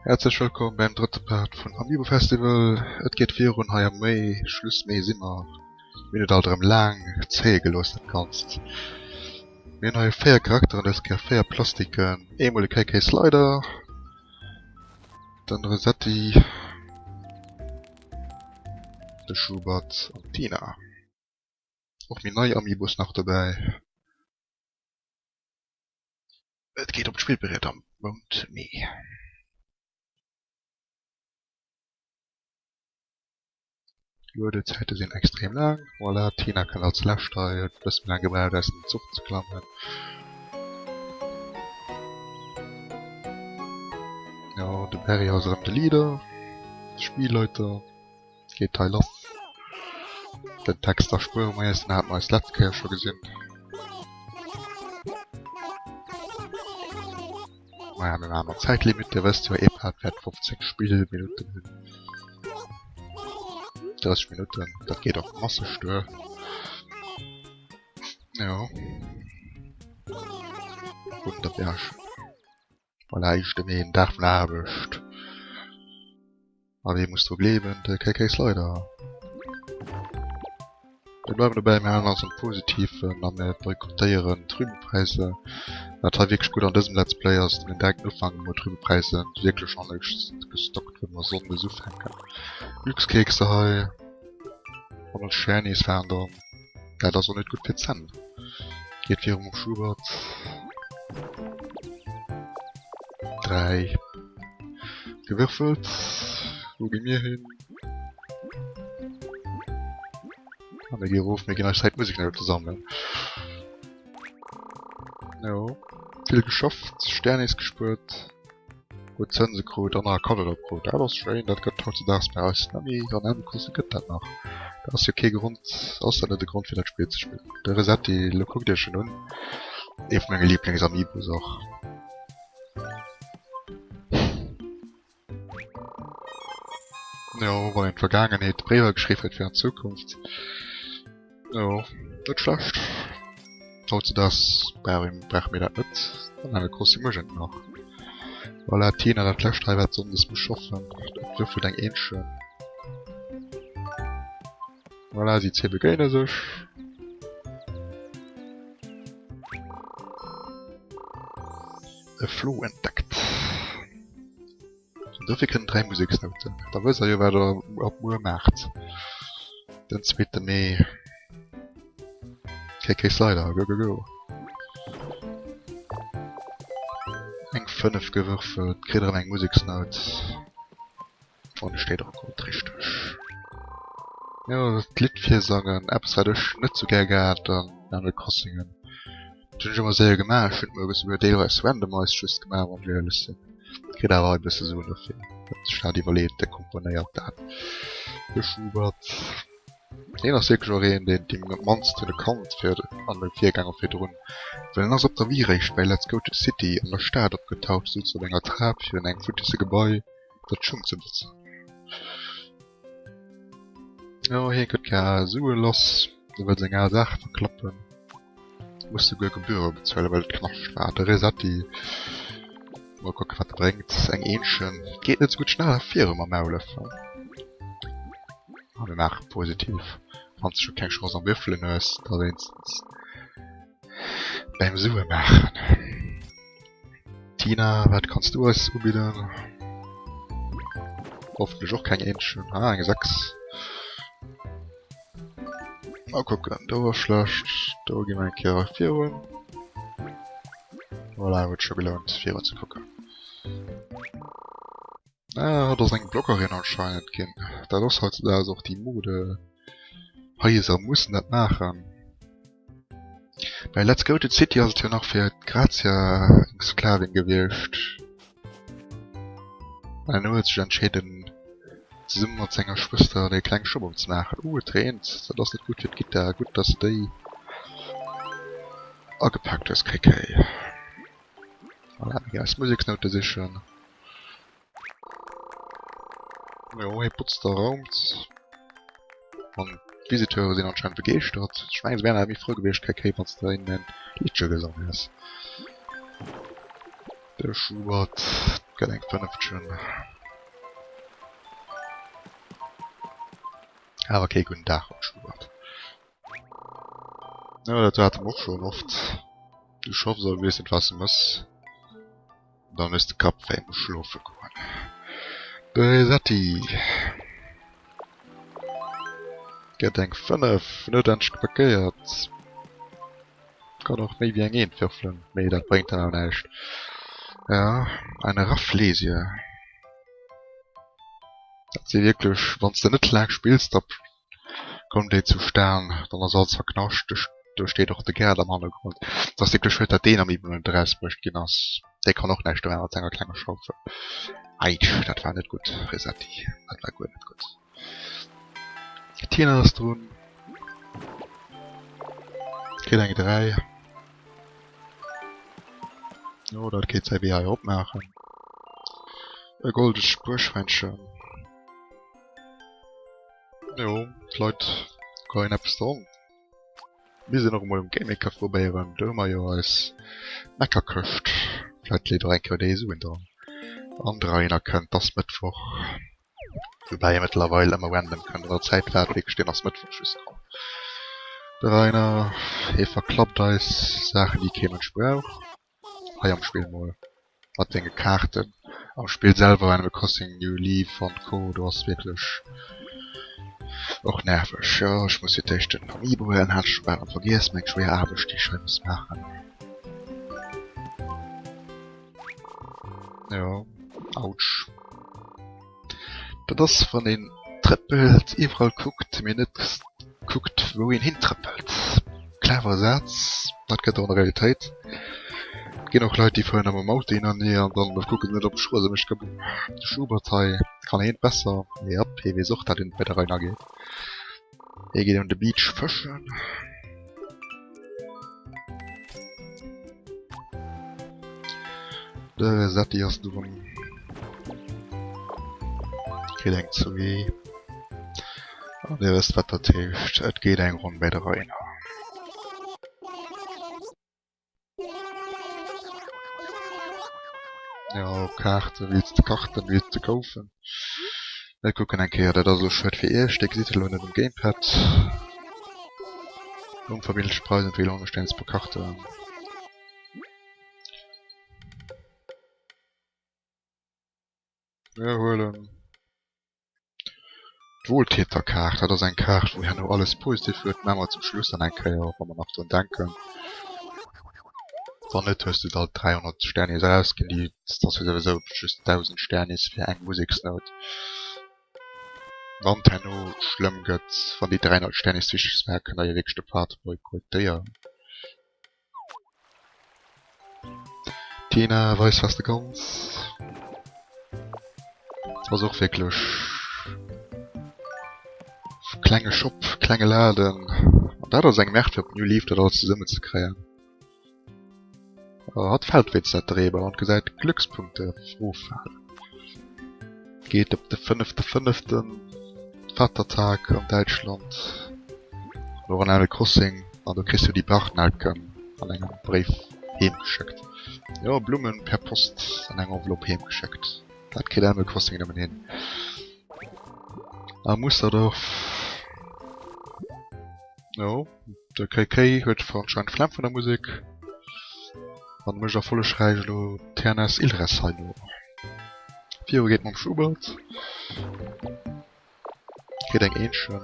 Häerzlech wëllkomm beim drëtte Part vun Amiibo Festival. Et geet virun hei am Mee, Schluss Mee si mer. Mir hunn et alt erëm laang zéie gelooss dat Ganzt. Mir hunn hei 4 Charakteren dës Kéier, 4 Plastiken, eemol de KK Slider, den Resetti, de Schubert an d'Tina. Och méi nei Amiibos nach dobäi. Et geet op d'Spillbriet am Mount Mee. D'Luedezäite sinn extrem laang. Voilà, d'Tina kënnt als lescht hei, huet e bësse méi laang gebraucht aus dem Zuch ze klammen. Jo, de Perry ass erëm de Leader, de Spielleiter. Geet hei lass. Den Text erspuere mer eis, den hate mer eis letzt Kéier scho gesinn. Naja, mir maachen mat Zäitlimit, dir wësst jo, ee Part wäert 15 Spillminutten hunn. 30 Minutten, dat geet och masseg duer. Jo. Wunderbar. Voilà, éischte Mee, en Dag vun der Aarbecht. A wee muss dru gleewen? De KK Slider. Mir bleiwen dobäi, mir halen eis um Positiven a mir boykottéieren d'Rübenpräisser. Wat hei wierklech gutt an dësem Let's Play ass, mir hunn direkt ufank emol d'Rübenpräisser wierklech anescht gestockt, wou mer sonndes ufänken. Glückskekse hei, 100 Sternis waren dran. Dat ass och net gutt fir d'Zänn. Geet virum Schubert. 3 gewürfelt. Wou gi mir hin? Ah, mir gi erof, mir ginn eis Zäit Museknoute sammeln. Jo, vill geschafft, Sternis gespuert, gutt Zënse krut an nach e Kaddo krut. Dat ass schéin, dat gëtt hautzedaags bei eis net méi. An Animal Crossing gëtt dat nach. Dat ass jo kee Grond, ass dat net e Grond fir dat Spill ze spillen. De Resetti, lo kuckt iech en un, ee vu menge Lieblings-Amiibos och. Jo, wann een d'Vergaangenheet Bréiwer geschriww huet fir an d'Zukunft. Jo, net schlecht. Hautzedaags brauche mir dat net. An Animal Crossing mécht een et nach. Voilà, d'Tina, dat lescht hei wat sonndes muss schaffen, dat würfelt eng Eentchen. Voilà, si zwee begéine sech. E Flo entdeckt. An dofir kënnen 3 Museksnouten. Da wësst der jo wat der ab muer maacht. Den zweete Mee. KK Slider, go go go! Eng 5 gewürfelt, kritt erëm eng Museksnout. An et steet och gutt richteg. Jo, d'Lidd virsangen, eppes wat ech net sou gär gehat an Animal Crossingen. Dat hunn ech ëmmer séier gemaach, ech hunn et mer esouguer deelweis randomized just gemaach, wann ech éierlech sinn. Kritt awer hei e bësse Suen dofir. Wat sech dat iwwerleet, de komponéiert dat. De Schubert. Deen ass wierklech och een, deen déi mannst hunn e kannt fir an de Virgänger virdrun, well en ass op der Wii réischt bei Let's Go to the City an der Stad opgetaucht, souz op enger Trap virun engem futtisse Gebai. Dat Schung ze botzen. Jo, hie gëtt gär Sue lass, e wëll seng al Saache verklappen. Muss souguer Gebühre bezuelen, well et Knascht war. De Resetti, mol kucken, wat e bréngt. Eng Eenchen geet net sou gutt schnell viru mam Maulef. A mir maache positiv. Wann s de scho keng Chance am Würfelen hues, da wéinstens beim Sue maachen. Tina, wat kanns du eis ubidden? Hoffentlech och keng Eentchen. Ah, eng 6. Mal kucken, do war schlecht. Do gi mir eng Kéier virun. Voilà, huet scho gelount virun ze kucken. Ah, hatt ass eng Bloggerin anscheinend ginn. Dat ass heutzudags och déi Mode. Haiser mussen dat maachen. Bei Let's Go to the City ass et jo nach fir d'Grazia eng Sklavin gewiescht. An herno huet sech entscheeden, zesumme mat senger Schwëster dee klenge Shop opzemaachen. Uh, et reent, dat ass net gutt fir d'Gittar. Gutt, dass de déi agepaakt hues, KK. Voilà, mir ginn eis Museksnoute sichen. Jo, hie botzt a raumt. An d'Visiteure sinn anscheinend begeeschtert. Ech mengen, se wären awer méi frou gewiescht, KK, wann s de hinnen en Liddche gesongen häss. De Schubert. Gëtt eng Fënnefchen. Awer kee gudden Dag haut, Schubert. Jo, dat hate mer och schonn oft. Du schaffs a weess net wat s de mëss. Dann hues de Kappwéi, muss schlofe goen. De Resetti gëtt eng 5, net endlech geparkéiert. Kann och méi wéi eng Eent würfelen, mee dat bréngt dann awer näischt. Ja, eine Rafflesie. Dat si wierklech, wann s de net laang spills, da kommen déi zustan, dann ass alles verknascht, do steet och de Gaart am Hannergrond. Et ass wierklech schued, datt deen Amiibo net erausbruecht ginn ass. Dee kann och näischt domat mat senger klenger Schaufel. Aitsch, dat war net gutt, Resetti, dat war guer net gutt. D'Tina ass drun. Kritt eng 3. Jo, dat geet säi Wee hei opmaachen. E goldegt Spuerschwäinchen. Jo, d'Leit geheien eppes dran. Mir sinn och emol um Gamemaker probéieren, do hu mer jo eis Meckerkëscht. Vläit leet och eng Kéier déi Suen dran. An Drainer kënnt, ass Mëttwoch. Woubäi e mëttlerweil ëmmer random kënnt, an der Zäit war et wierklech deen ass Mëttwoch just komm. De Rainer, hie verklappt eis Saachen déi kee Mënsch brauch, hei am Spill mol mat senge Kaarten. Am Spill selwer Animal Crossing New Leaf an Co do ass wierklech och nerveg. Jo ech muss fir d'éischt den Amiibo huelen, hat ech scho bal erëm vergiess, meng schwéier Aarbecht déi ech hei muss maachen. Jo, autsch. Dat ass wann een trëppelt, iwwerall kuckt, mee net kuckt wou een hintrëppelt. Clevere Saz, dat gëtt och an der Realitéit. Et ginn och Leit déi fueren da mam Auto hin an hier an dann kucken se net op d'Strooss a mécht kabumm. De Schubert hei kann heen besser, mee jop, hee weess och dat een bei der Rei ageet. Hie geet un de Beach fëschen. De Resetti ass drun. Kritt eng Zwee. An dir wësst wat dat heescht, et geet eng Ronn bei de Rainer. Jo, Kaarte wills de Karten wills de kaufen? Mir kucken eng Kéier, dat ass elo schued fir iech, dir gesitt et elo net um Gamepad. Onverbindleche Preis, Empfehlung, Stänz pro Karte. Mir huelen d'Wohltäterkaart. Dat ass eng Kaart, wou herno alles positiv huet. Maache mer zum Schluss dann eng Kéier, wa mer nach drun denken. Wann net, hues du der 300 Sternis erausginn. Déi dat ass jo souwisou just 1.000 Sternis fir eng Museksnout. Wann et herno schlëmm gëtt, wann déi 300 Sternis wichteg waren, kënnt der jo wierklech de Part boykottéieren. Tina, weis was de kanns. Ass och wierklech klenge Shop, klenge Laden. An dat ass eng Merde fir op New Leaf dat alles zesummen ze kréien. Hatt fält wéinst dat Dreeber an gesäit d'Glückspunkte eroffalen. Geet op de fënnefte fënneften, Vatertag an Däitschland, an och an Animal Crossing, an do kriss du déi Brachnelken an engem Bréif heem geschéckt. Jo, Blummen per Post an eng Enveloppe heem geschéckt. Dat kritt Animal Crossing nëmmen hin. A Musterdorf, jo, de KK huet anscheinend d'Flemm vun der Musek an mécht erfollegräich elo TNS Ilres hei no. Viru geet mam Schubert. Kritt eng Eenchen.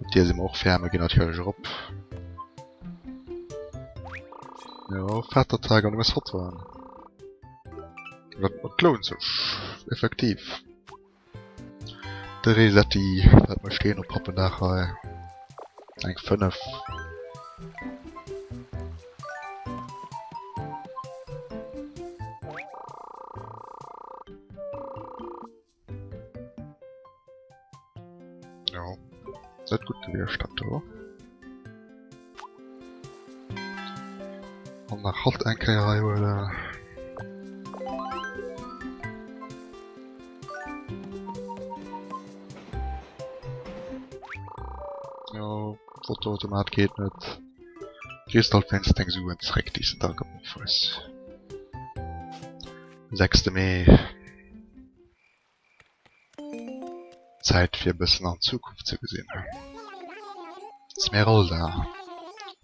Mat dir si mer och fair, mir ginn natierlech erop. Jo, Vatertag an du hues Fotoen. Dat lount sech effektiv. De Resetti, wat mécht deen op Pappendag hei? Eng 5. Jo, net gutt gewiescht dat do. An nach hatt eng Kéier hei huelen. Jo, Fotoautomat geet net. Kriss halt wéinst deng Suen zréck, déi s de da geworf hues. Sechste Mee. Zäit fir e bëssen an d'Zukunft ze gesinn. D'Smeralda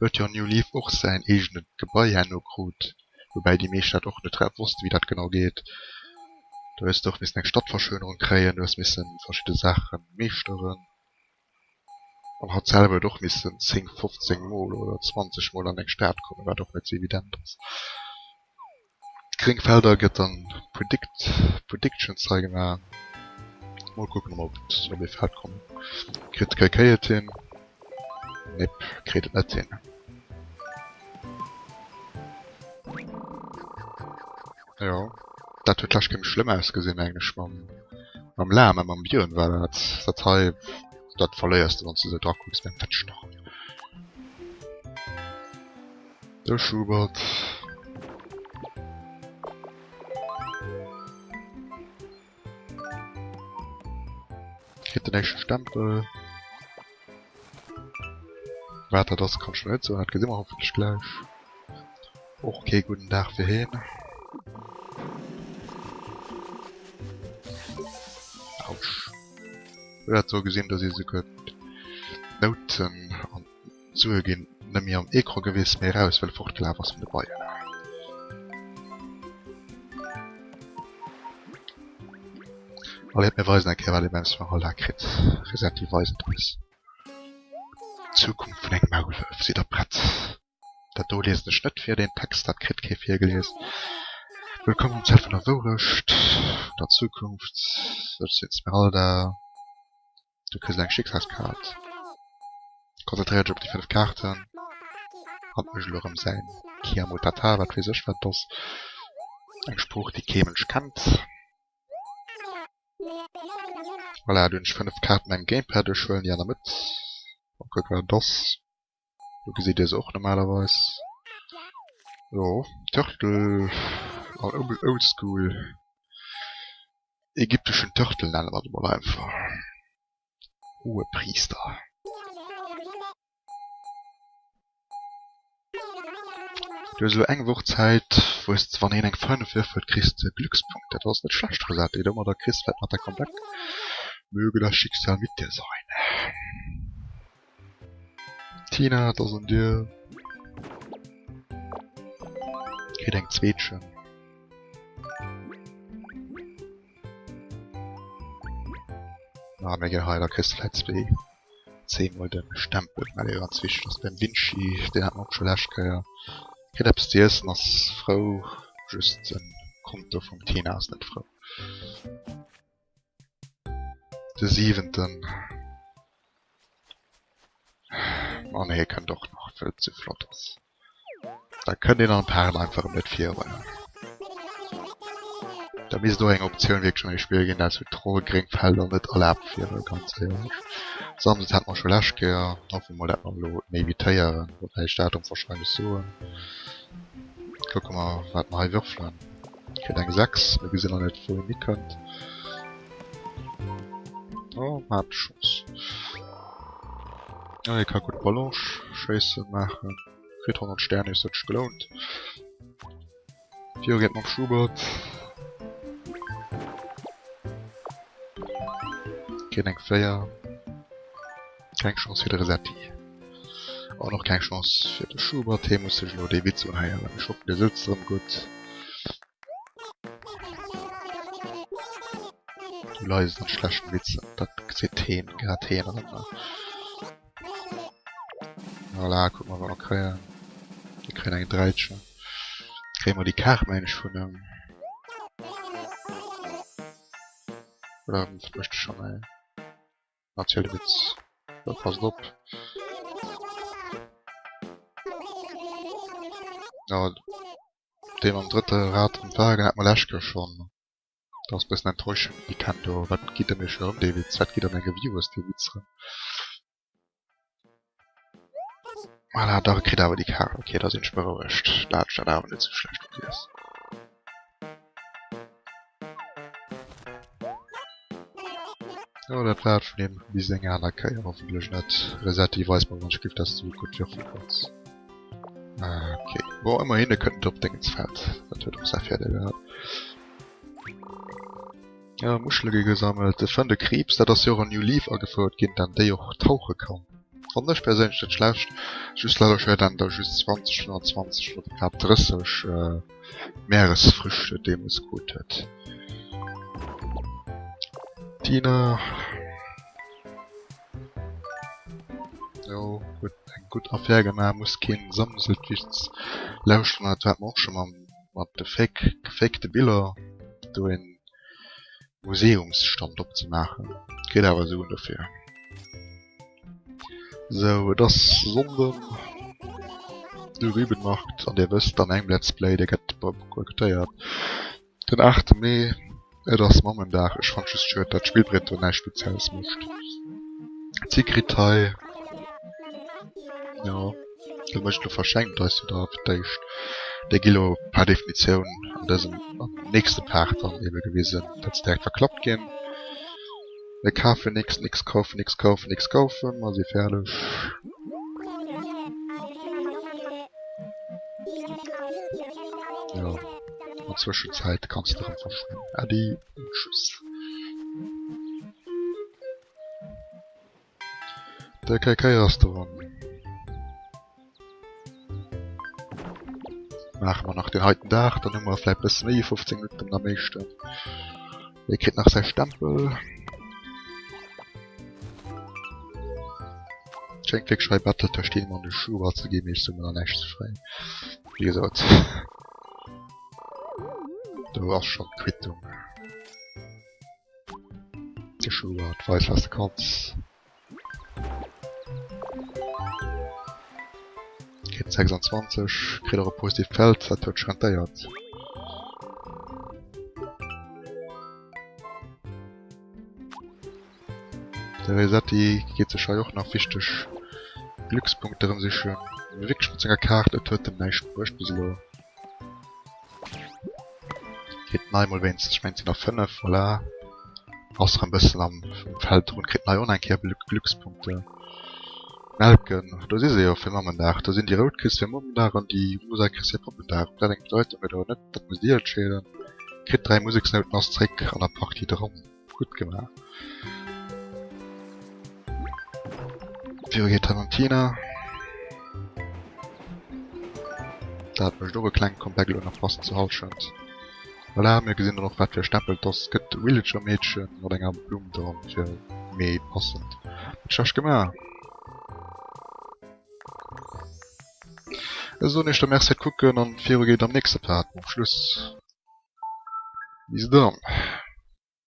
huet jo an New Leaf och säin eegent Gebai herno krut, woubäi déi meescht dat och net wossten, wéi dat genau geet. Do hues de och missen eng Stadtverschönerung kréien, du hues missen verschidde Saache meeschteren. An hatt selwer huet och missen 10, 15 mol oder 20 mol an eng Stad kommen, wat och net sou evident ass. Gréng Felder gëtt dann Predict, Predictions hei gemaach. Mol kucken ob mer op ee Feld kommen. Kritt d'Kéikéi et hin? Nep, kritt et net hin. Jo, dat huet d'lescht Kéier méi schlëmm ausgesinn mengen ech mam mam Lama, mam Björn war dat. Dat hei, dat verléiers de wann s de esou dra kucks beim Fettstach. De Schubert. Kritt den éischte Stempel. Wat dat ass, kann ech nach net soen, dat gesi mer hoffentlech gläich. Och kee gudden Dag fir heen. Autsch. Ech hat sou gesinn, dass ee souguer d'Nouten an d'Sue ginn net méi am Ecran gewiss, mee eraus, well e fortgelaf ass vun de Beien. Allez, mir weisen eng Kéier, wat ee beim Smeralda kritt. Resetti weist et eis. D'Zukunft vun engem Maulwuerf. Sidd der prett? Dat do liesen ech net vir, deen Text, dat kritt kee virgelies. Wëllkomm am Zelt vun der Wourecht, vun der Zukunft. Ech sinn d'Smeralda. Du kriss eng Schicksalskaart. Konzentréier dech op déi 5 Kaarten. Hatt mécht elo erëm säin Kiamotata, wat weess ech wat et ass. Eng Sprooch déi kee Mënsch kennt. Voilà, do hunn ech 5 Kaarten engem Gamepad. Ech huelen déi an der Mëtt. Mal kucken wat et ass. Do gesitt dir se och normalerweis. Jo, Turtle an Oldschool ägypteschen Turtle nenne mer et emol einfach. Hohepriester. Du hues elo eng Woch Zäit, wou s de, wann een eng 5 würfelt, kriss de Glückspunkt. Dat ass net schlecht, Rosette. Domadder kriss de vläit nach däi Comeback. Möge das Schicksal mit dir sein. Tina, et ass un dir. Kritt eng Zweetchen. Ah, mir ginn hei, da kriss de vläit zwee. Zehnmol den Stempel, well jo ganz wichteg ass beim Vinci, deen hat mer och scho lescht Kéier. Kritt eppes ze iessen, ass frou, just den Konto vum Tina ass net frou. De siwenten. An hie kënnt och nach, well et sou flott ass. Da kënnt een an Paart einfach erëm net virun. Da misst och eng Optioun wierklech an e Spill ginn, dat sou Trollgréng Felder net erlaabt wieren, ganz éierlech. Samsdes hat mer scho lescht Kéier, hoffe mol dat mer elo méi evitéieren, woubäi ech dat onwahrscheinlech soen. Kucke mer wat mer hei würfelen. Kritt eng 6, mir gesinn nach net wou een hikënnt. Oh, mer hate Chance. Oh, hie ka gutt Ballonschéisse maachen. Kritt 100 Sterne, huet sech gelount. Viru geet mam Schubert. Kritt eng 4. Keng Chance fir de Resetti. An och keng Chance fir de Schubert. Hee muss sech elo dee Witz unhéieren. Ech hoffen, dir sëtzt erëm gutt. Du leist an schlechten Witzer. Dat seet heen, grad heen erëm. Voilà, kuck mol wat mer kréien. Mir kréien eng Dräitchen. Kréie mer déi Kaart, mengen ech, vun em. Oder wat mécht e schonn, ey? Erziel de Witz. So, passt op. Ja, dee mam drëtte Rad um Wagen hat mer lescht Kéier schonn. Dat ass bëssen enttäuschend, Nintendo. Wat gitt der mir scho rëm dee Witz? Wat gitt der menge Viewers dee Witz rëm? Voilà, dach, e kritt awer déi Kaart. Okay, da sinn ech berouegt. Da hat ech dat awer net sou schlecht gelies. Jo, dat war et vun him. Bis eng aner Kéier, hoffentlech net. Resetti, weis mer wann ech giff, dass du gutt würfele kanns. Ah, okay. Bon, ëmmerhin, e kënnt net op Déngensfeld. Dat huet och säi Virdeel gehat. Jo, Muschele gi gesammelt. E fënnt e Kriibs, dat ass jo och an New Leaf agefouert ginn, dann déi och tauche kann. Fannen ech perséinlech net schlecht, just leider schued dann der just 20, 25 oder grad 30 Meeresfrüchte deemools krut huet. Tina. Jo, huet eng gutt Affär gemaach, muss keen Samseltwitz lauschteren, dat hat mer och scho mam mat de fake gefakte Biller do een Museumsstand opzemaachen. Kritt awer Suen dofir. Sou, et ass Sonnden, de Rübenmarkt, an dir wësst, an engem Let's Play, dee gëtt boykottéiert. Den 8 Mee, et ass Mammendag. Ech fannt just schued, dat d'Spillbriet do näischt Spezielles mécht. D'Sigrid hei, jo, do mécht elo verschenkt eis jo da fir d'éischt. Déi gi lo par Definitioun an dësem, am nächste Part dann ebe gewisen, dat se direkt verklappt ginn. Mir kafen nix, nix kaufen, nix kaufen, nix kaufen, mer si fäerdeg. Jo, an Zwëschenzäit kanns de erëm verschwannen. Äddi an tschüss. De KK ass dran. Maache mer nach deen heiten Dag, dann hu mer vläit bësse méi wéi 15 Minutten am éischten. Hie kritt nach säi Stempel. Schéngt wierklech hei Battle tëscht him an de Shura ze ginn, mee ech soe mer nach näischt ze fréi. Wéi gesot, do ass schonn d'Quittung. De Shura, weis wat s de kanns. Kritt 26, kritt och e positiivt Feld, dat huet sech rentéiert. De Resetti geet sech hei och nach wichteg Glückspunkte erëm sichen. Mee wierklech mat senger Kaart, et huet em näischt bruecht bis elo. Kritt nei mol wéinstens, ech mengen et sinn der 5, voilà. Ass rem bëssen am Feld drun, kritt nei och nach eng Kéier Glückspunkte. Nelken, do si se jo fir Mammendag. Do sinn déi rout kriss fir Mammendag an déi rosa kriss fir Pappendag. Ob dat eng Bedeitung huet oder net, dat musst dir entscheeden. Kritt 3 Museksnouten, ass zréck an der Partie dran. Gutt gemaach. Viru geet hei mam Tina. Dat mécht och e klengt Comeback elo nach passend zur Hallschent. Voilà, mir gesinn dann och wat fir e Stempel et ass. Gëtt Villager Meedchen mat enger Blumm dran fir Mee passend. Net schlecht gemaach. Ech soen iech da Merci fir d'Kucken an viru geet am nächste Part nom Schluss. Bis dann.